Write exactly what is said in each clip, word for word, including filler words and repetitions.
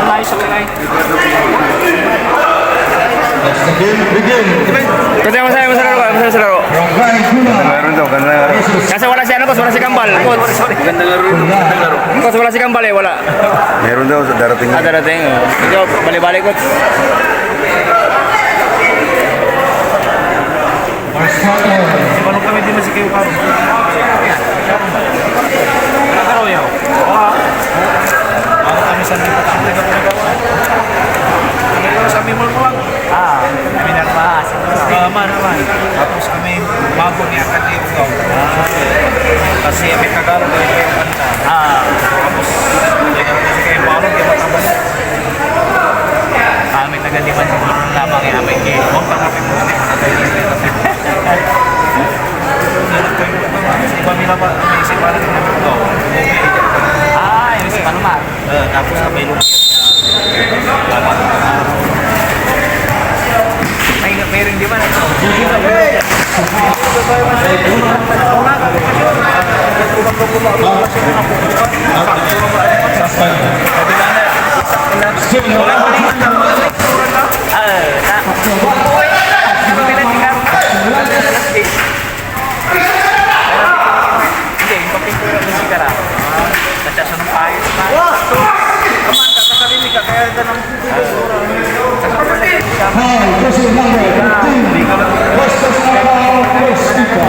Ayos, okay na eh. Begin, begin. Kasi masaya, masaya laro, masaya sa laro. Meron daw, ganda nga. Kasi wala si ano, boss, wala si Kambal. Coach. Ganda nga rin, ganda nga rin. Coach, wala si Kambal eh, wala. Meron daw, darating. Ah, darating. Oh. Ikaw, bali-bali, coach. Ibalong kami din na si Kayo Karo. Karo yaw. Wala. Wala kami sa mga patang na gawin. Ano ko sa mimol mo lang? Ah, kami na pa. Ah, man, man. Tapos kami, bago niya ka di ugaw. Ah. Kasi may Tagalog ay kayo kanta. Ah. Tapos, may kanta si Kayo Karo, di ba, tapos? Ah, may taga-Liman siguro lamang yan. May game. Huwag pa kami mo. Iba nila pa, may isip pa rin yung ito. Ah, yung si Palomar. Eh, tapos sabay lumaki. May, may ring di ba? Hi, jersey number fifteen, Costas Arao, first keeper.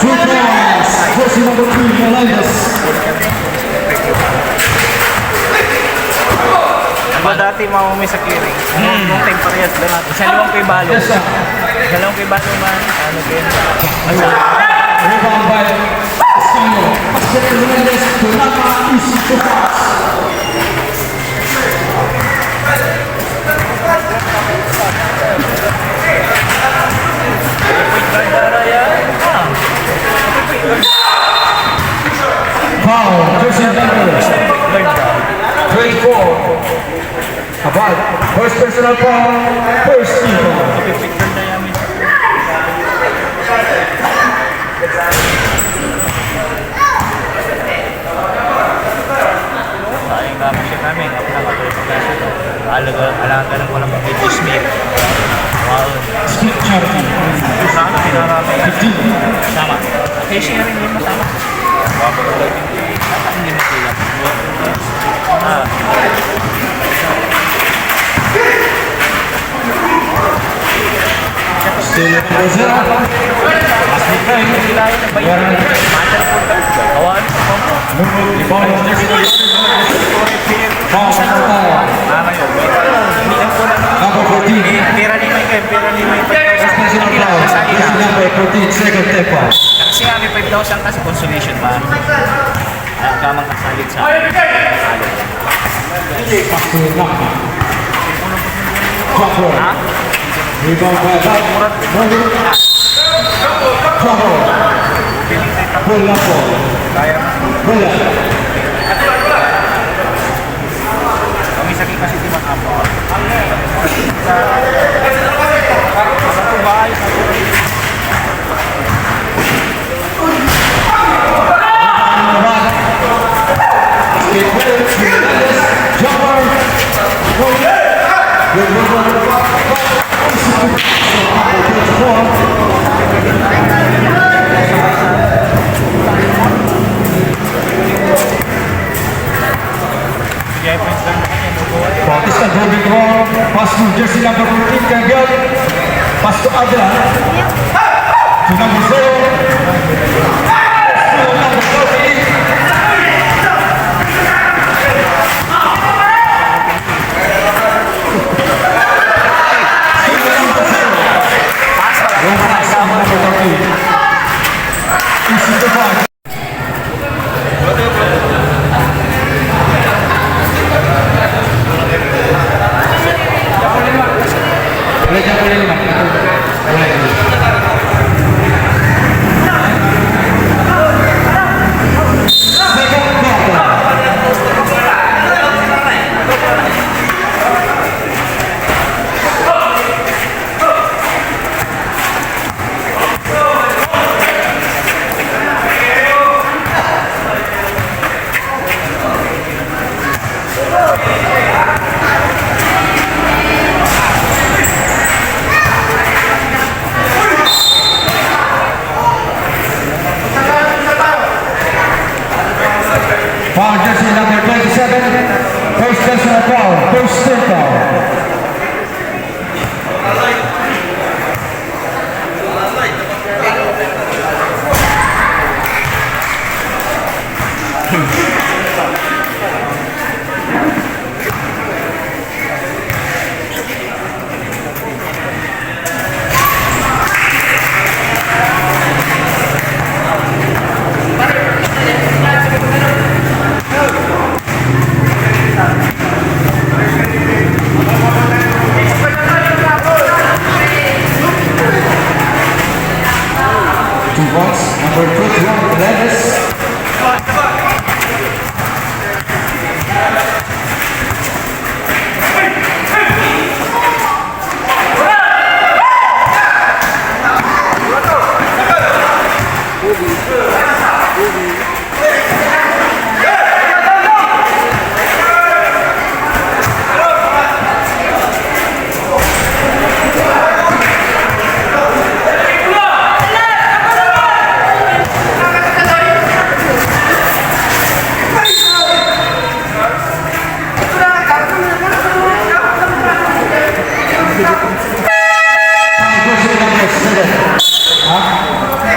Two points, jersey number three, Melendez. Diba dati mamamay sa clearing? Hmm. Nung time parehas, ganun. Isa limang kay balo. Yes, sir. Isa limang kay balo man. Ano din? Rebound by Castillo. Pasok ni Melendez, Tulama, East Coast. Foul, jersey number twenty-four. Abad, first personal foul, first team. Eh, sharing din matama. Hindi na sila. Ah. Still at zero. As we play. Kawaan. Foul, foul. Number fourteen. Pira ni may, pira ni may. Personal foul. Jersey number fourteen, second tempo. Kasi nga, may five thousand kasi consolation pa. Kaya ka makasalit sa. Pass to Naka. Jumper. Ha? Rebound by Murad. Murad. Jumper. Bola po. Bola. Kami sa kasi di makapo. Sa, sa bahay. Bautista dribbling ball, pass to jersey number fourteen, Kagel. Pass to Adrian. To number zero. To number thirty. Pass to number thirty. Easy to find. Foul, jersey number twenty-seven. First personal foul. First team foul. Two points, number twenty-one, Levis.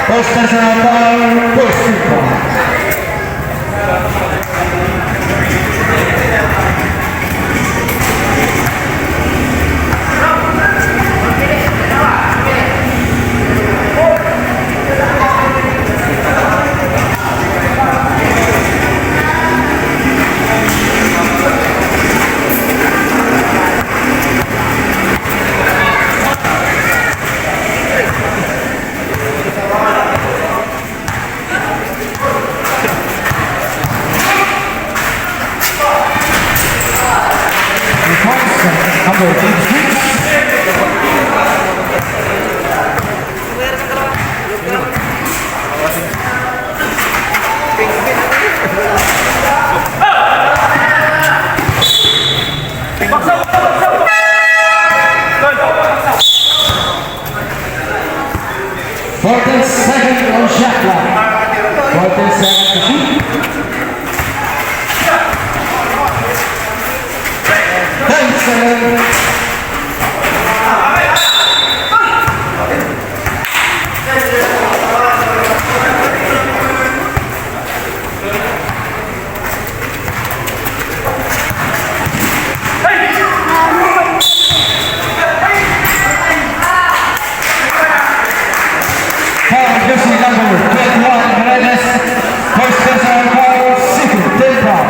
First personal foul, first team foul. Number eighty-six. Fourteen second on shot clock. Ten seconds to shoot. Ten seconds. Foul, jersey number twenty-one, Melendez. First personal foul, second, team foul.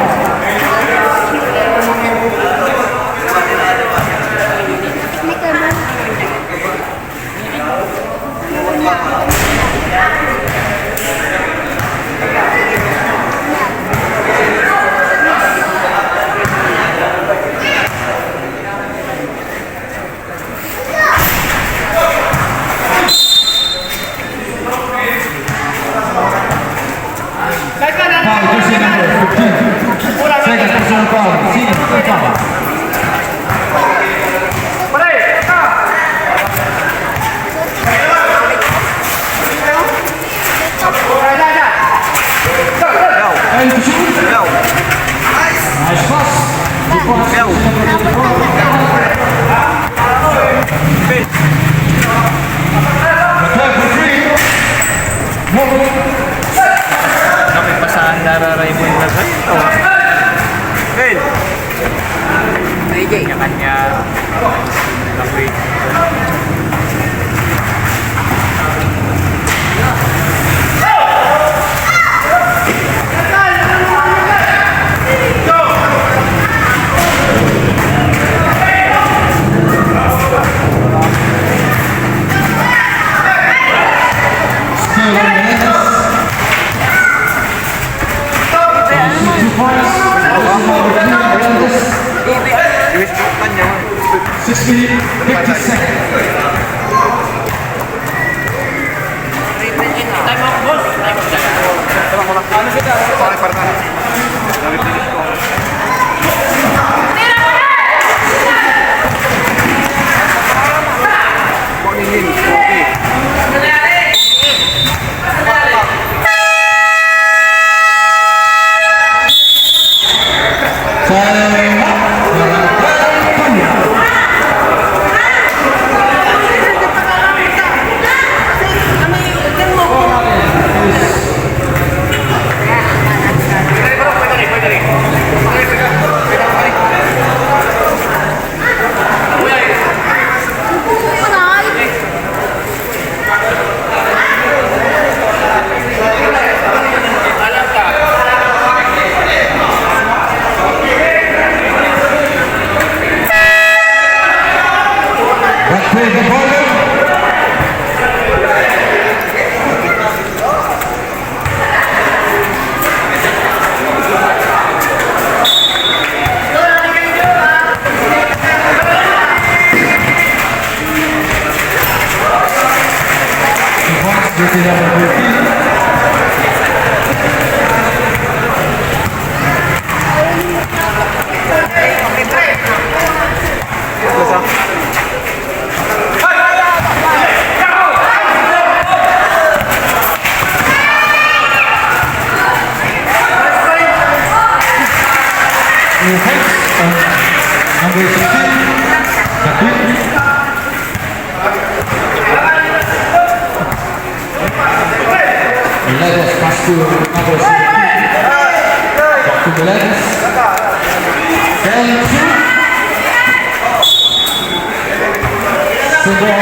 Foul, jersey number fifteen. Second personal foul, second foul. And shoot. Nice pass. Good pass. Attack for three. Kami pa sa nararay mo yung nasa. Hey! Kanya-kanya. Sixty, fifty seconds. Number sixteen, David. Melendez, pass to number seventeen. Back to Melendez. Then shoot. Single.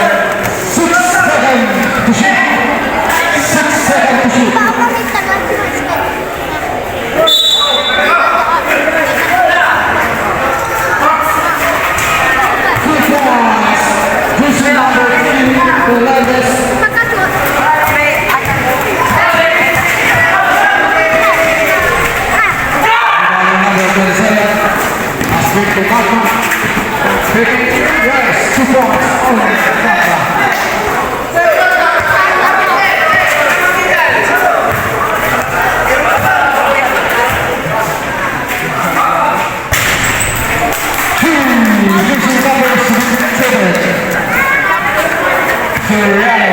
Six seconds to shoot. Six seconds to shoot. Two points. Jersey number three, Melendez. Number twenty-seven, Astrid Tomato. Yes, two points. Two, this is number seven, Ferrero.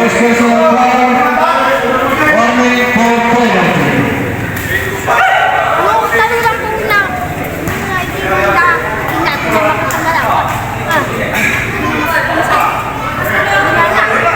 Special foul, warning for penalty. Yung tanong lang po na, yung idea nila, ingat na makatama lang. Ah. Wala na.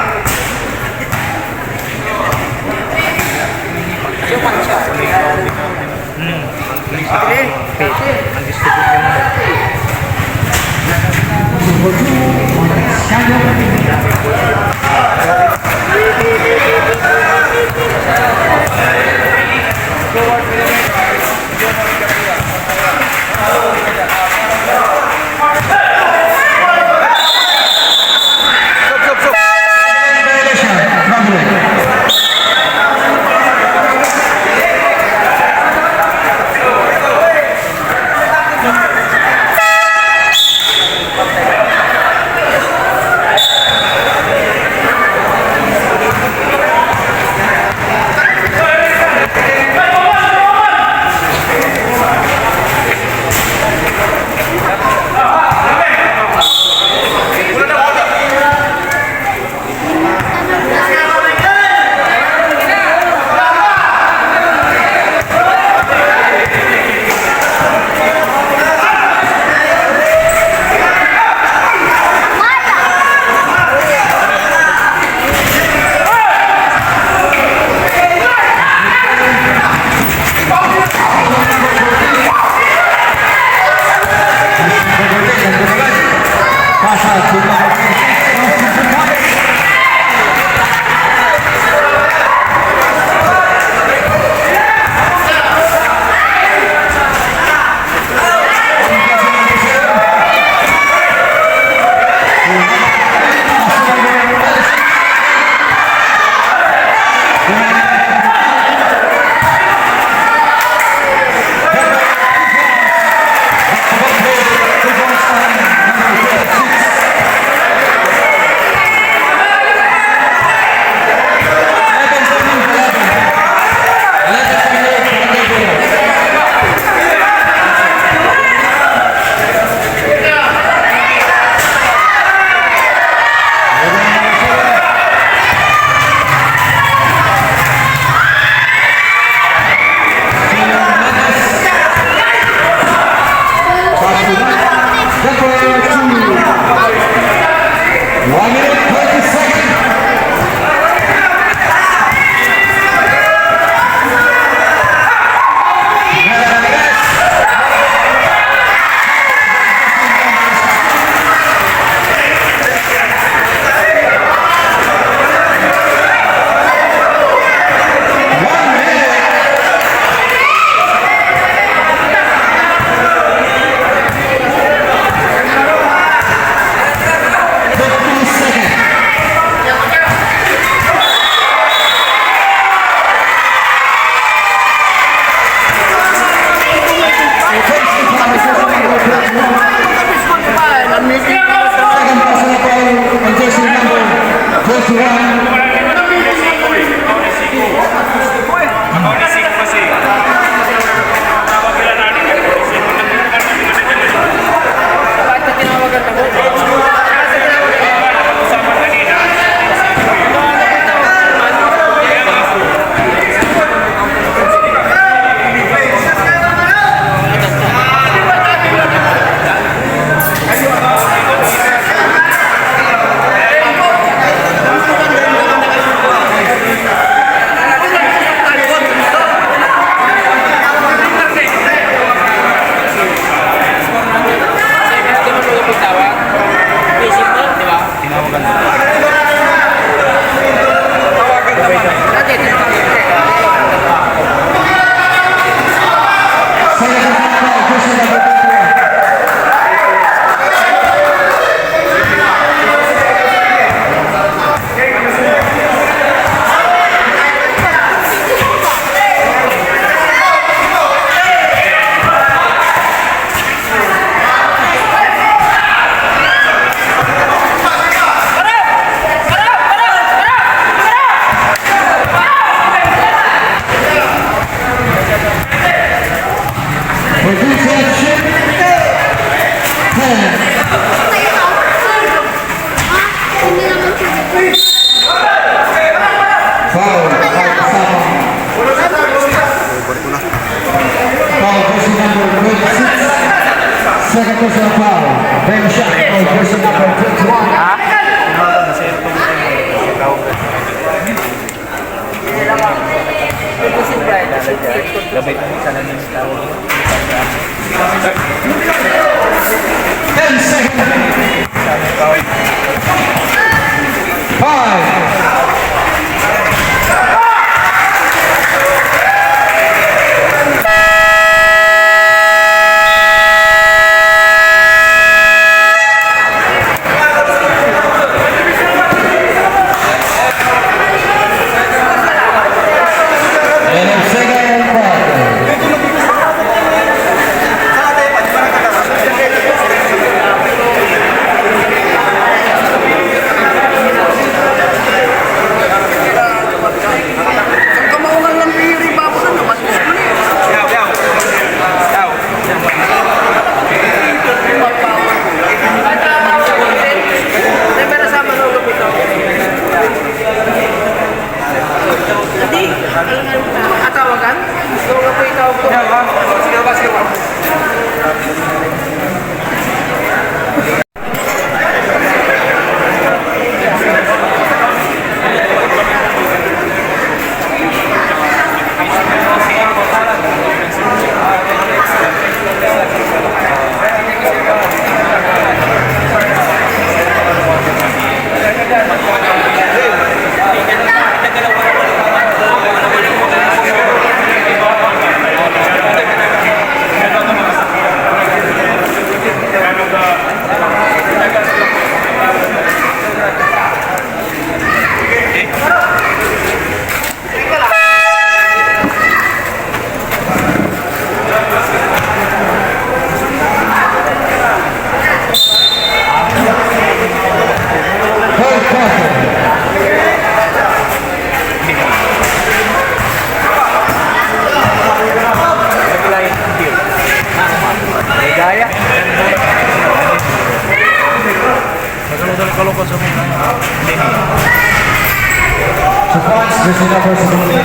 Gabay ko sa lang yung tawag. Ten seconds. Five. Hindi, atawagan? Gusto ko po itawag ko. Ligaya. Nagkalokal sa mga. Sa points, jersey number seventeen.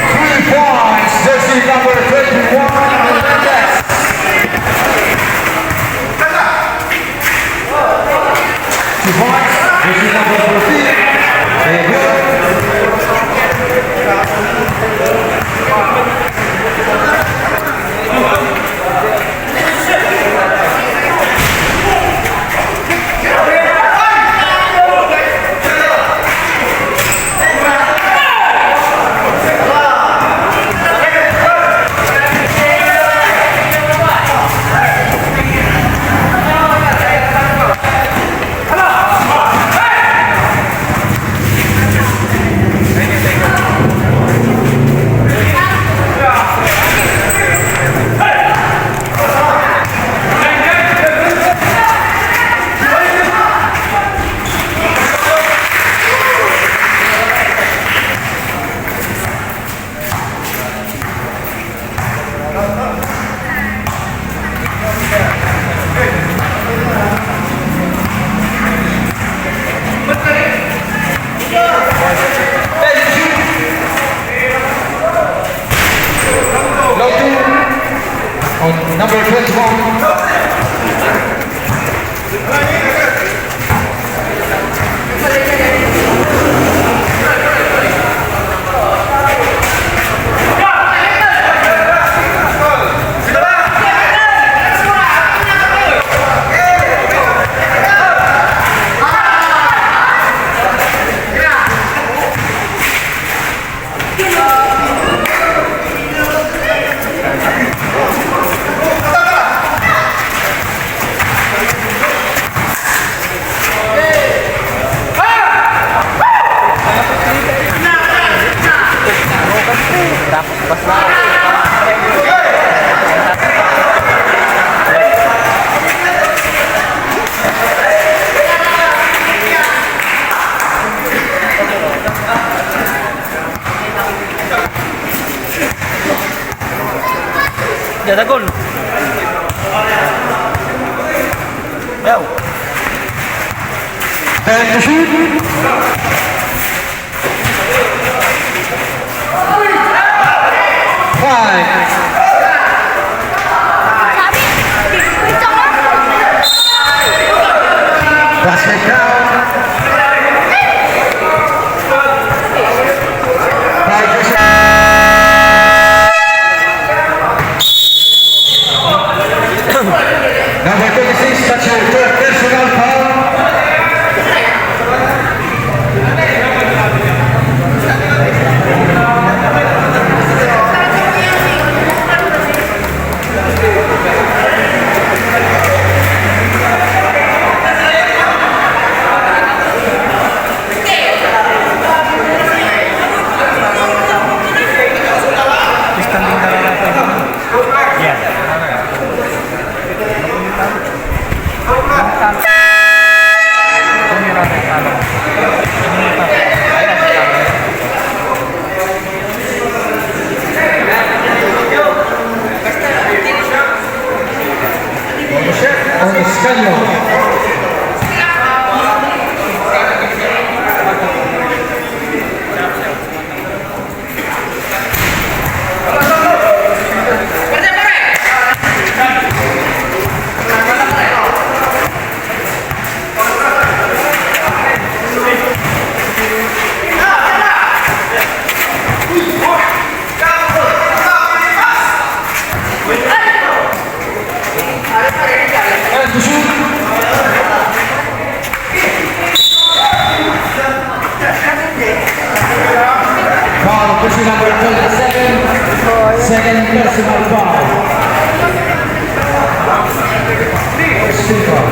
Three points, jersey number twenty-one, Hernandez. Two points, jersey number fourteen, David. Number twenty-one. Dagol. Yaw. Time to shoot. Five. Basket count. Number twenty-six, touch your third personal foul. Standing talaga ito. Yan. Foul, jersey number thirty-seven. Second personal foul. Stephen.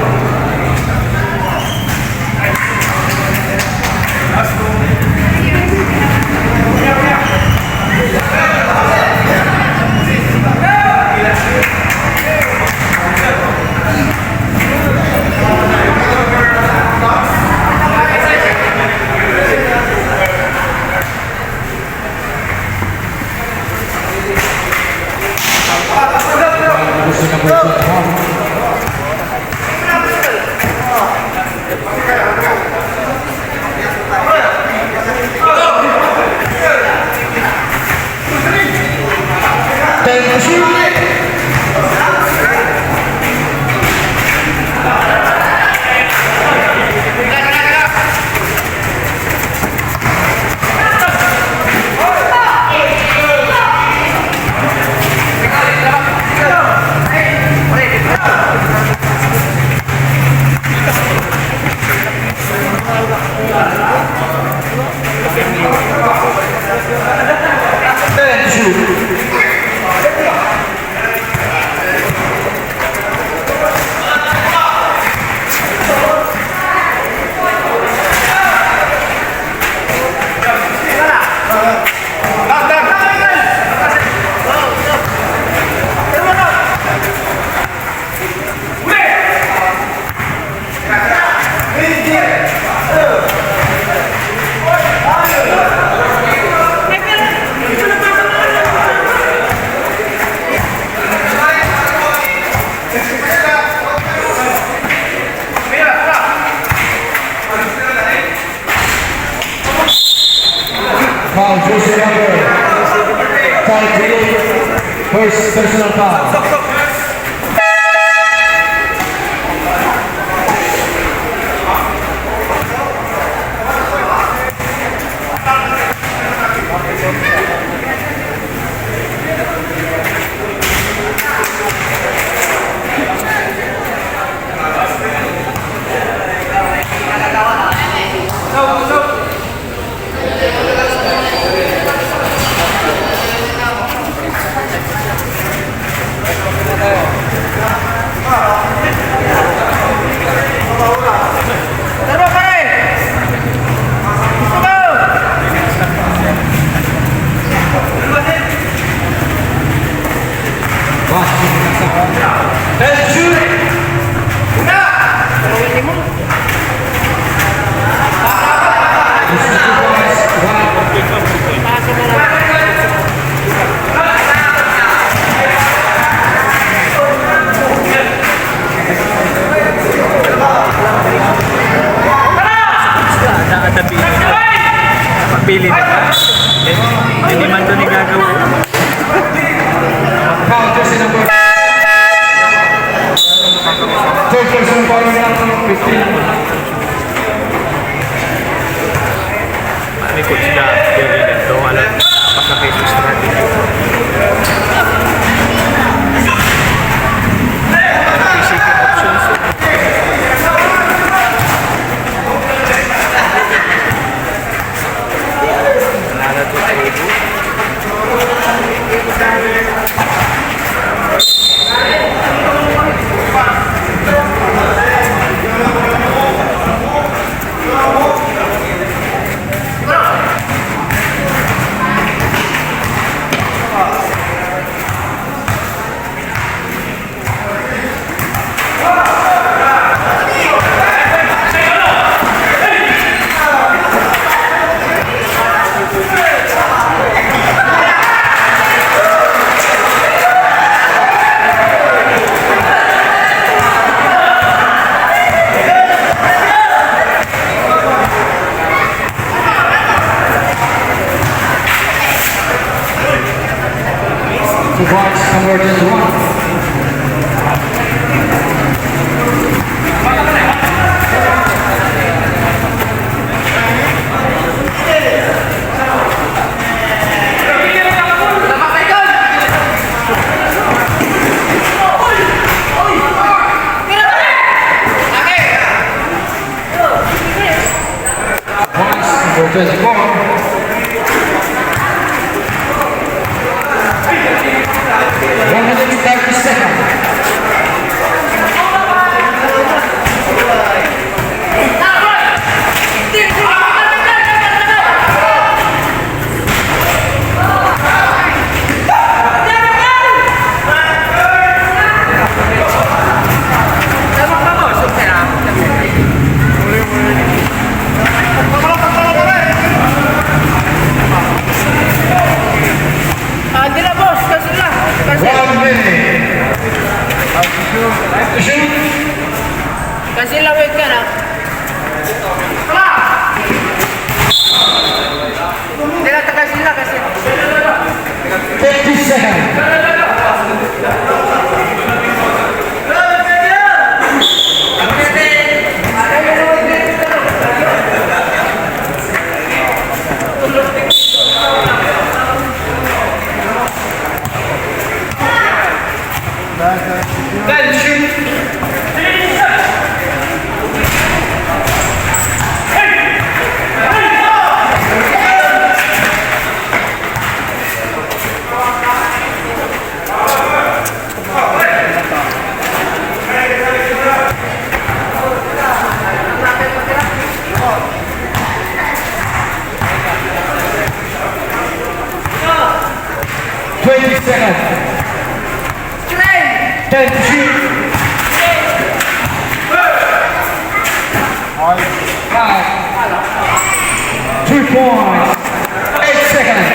Foul, jersey number thirty-eight. First personal foul. Pili na. Hindi man to nagagawa. Foul, jersey number. Third person foul, number fifteen. May coach na, Gary Lento, alam, masakit yung strategy. Basic options. To box number twenty-one. Points, number twenty-four. One minute thirty seconds. Ah, di na, boss. Cancel na. Cancel. One minute. Cancel na, wait ka na. Di na, cancel na, cancel. Fifty seconds. Twenty seconds. Ten to shoot. Five. Three points. Eight seconds.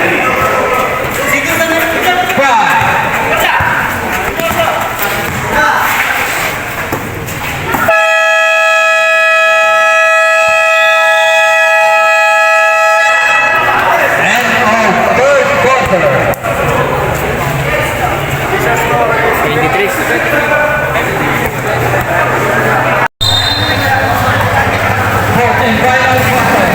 Five. End of third quarter. Twenty-three. Fourth and final quarter.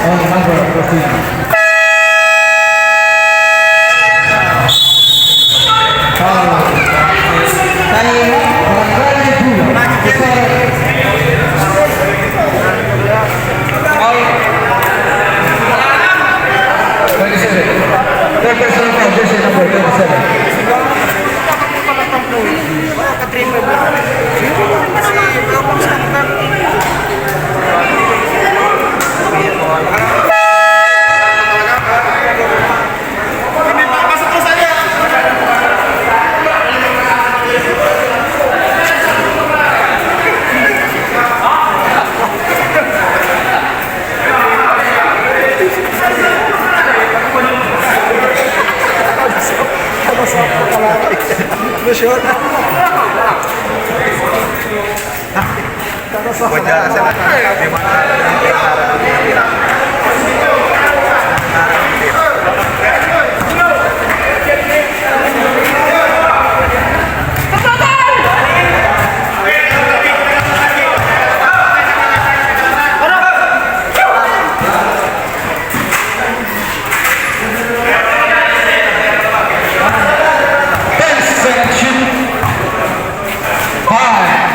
Number fourteen. Foul. Twenty-seven. Third personal foul, jersey number twenty-seven. Ten seconds. Five.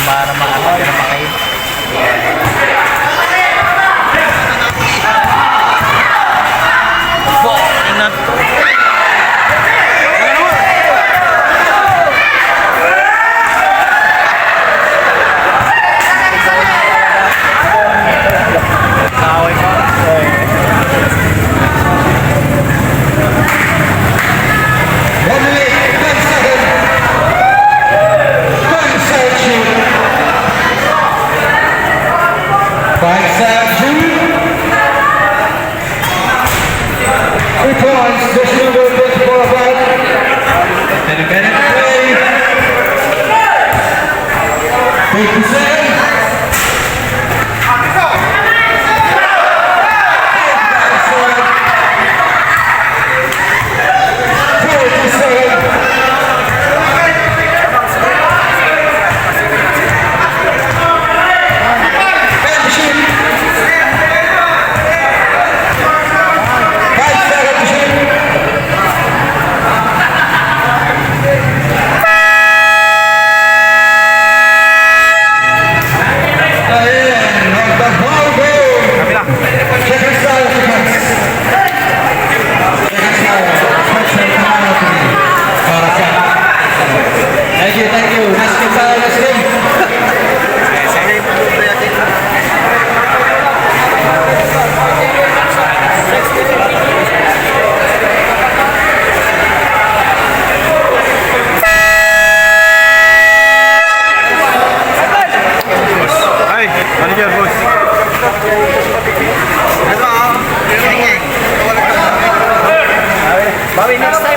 Para makapagkira pa kayo. Kaway pa. One minute, thirty seconds. Thirty seconds shoot. Five seconds shoot. Three points, just number twenty-four back. And a minute play. Fifty seconds. Thank you, thank you. Next game tayo, next game. Ay, manager, boss. Bawi next time.